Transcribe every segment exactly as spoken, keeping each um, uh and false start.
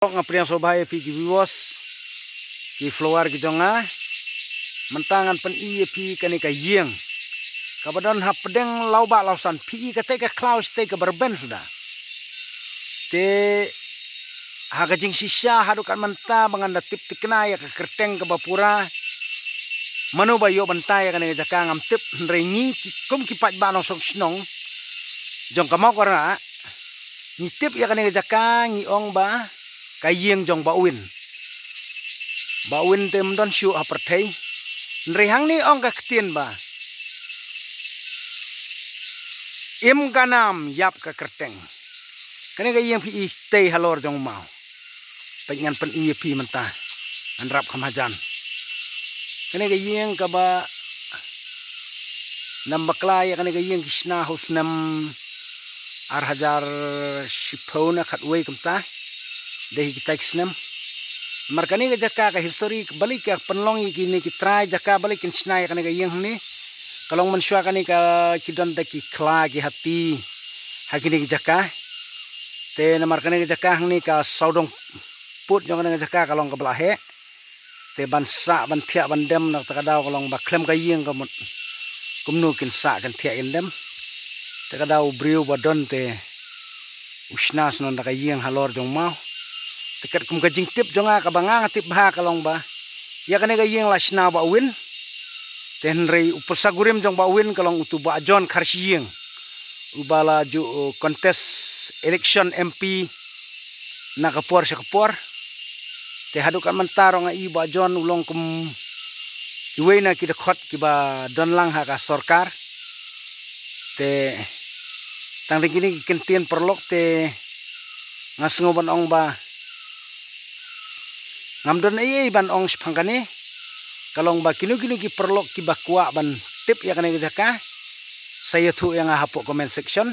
Nga pdiang sngewbha ïa phi ki viewers, ki follower ki jong nga. Mynta ngan pyni ïa phi kane ka ïing kaba don hapdeng Lawbah Lawsan. Phi i kata ka khlaw shatei kaba rben suda. Te ha ka jingshisha haduh kat mynta ba ngan da tip thikna ïa ka kyrteng kaba pura, mano ba ïoh bynta ïa kane ka jaka ngam tip, hynrei ngi ki, kum ki paidbah nongshong shnong jong ka Mawkyrwat, ngi tip ïa kane ka jaka, ngi ong ba ka ïing jong Bah Win. Bah Win te ym don shuh ha pyrthei. Hynrei hangne ong ka ktien ba im ka nam ïap ka kyrteng. Kane ka ïing phi i tei halor jong u maw. Peit ngan pyni ïa phi mynta. Ngan rap kham hajan. Kane ka ïing kaba nam bakla ïa kane ka ïing ki shna ha u snem ar hajar shiphew na khatwei kumta. Dei hi kita ki snem. Namar kane ka jaka ka history balei ka pynlong ïa kine ki trai jaka balei kin shna ïa kane ka ïing hangne. Ka long mynshuwa kane ka ki don da ki khla ki hati ha kine ki jaka. Te namar kane ka jaka hangne ka sawdong pud jong kane ka jaka ka long kaba la heh. Te ban sah ban thiah ban dem na kata ka daw ka long ba khlem ka ïing ka mut kumno kin sah kin thiah kin dem. Te ka daw u briew ba don te u shna snon da ka ïing halor jong u maw. Te katkum ka jingtip jong nga kaba nga nga tip bha ka long ba ïa kane ka ïing la shna Bah Win. Te hynrei u pyrsa kurim jong Bah Win ka long utu Bah John Kharshiing, uba la ju, uh, contest election M P na ka por sha ka por. Te haduh kat mynta ruh nga i Bah John u long kum kiwei na ki dkhot kiba don lang ha ka sorkar. Te tang da kine ki kyntien paralok te nga sngew ban ong ba ngam don ei ei ban ong shaphang kane. Ka long ba kino kino ki paralok kiba kwah ban tip ïa kane ka jaka, sa ïathuh ïa nga hapoh comment section.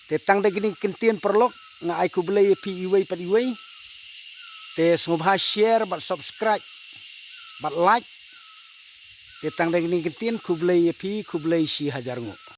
Te tang da kine ki kyntien paralok nga ai khublei ïa phi iwei pat iwei. Te sngewbha share bad subscribe bad like. Te tang da kine ki kyntien khublei ïa phi, khublei shi hajar nguh.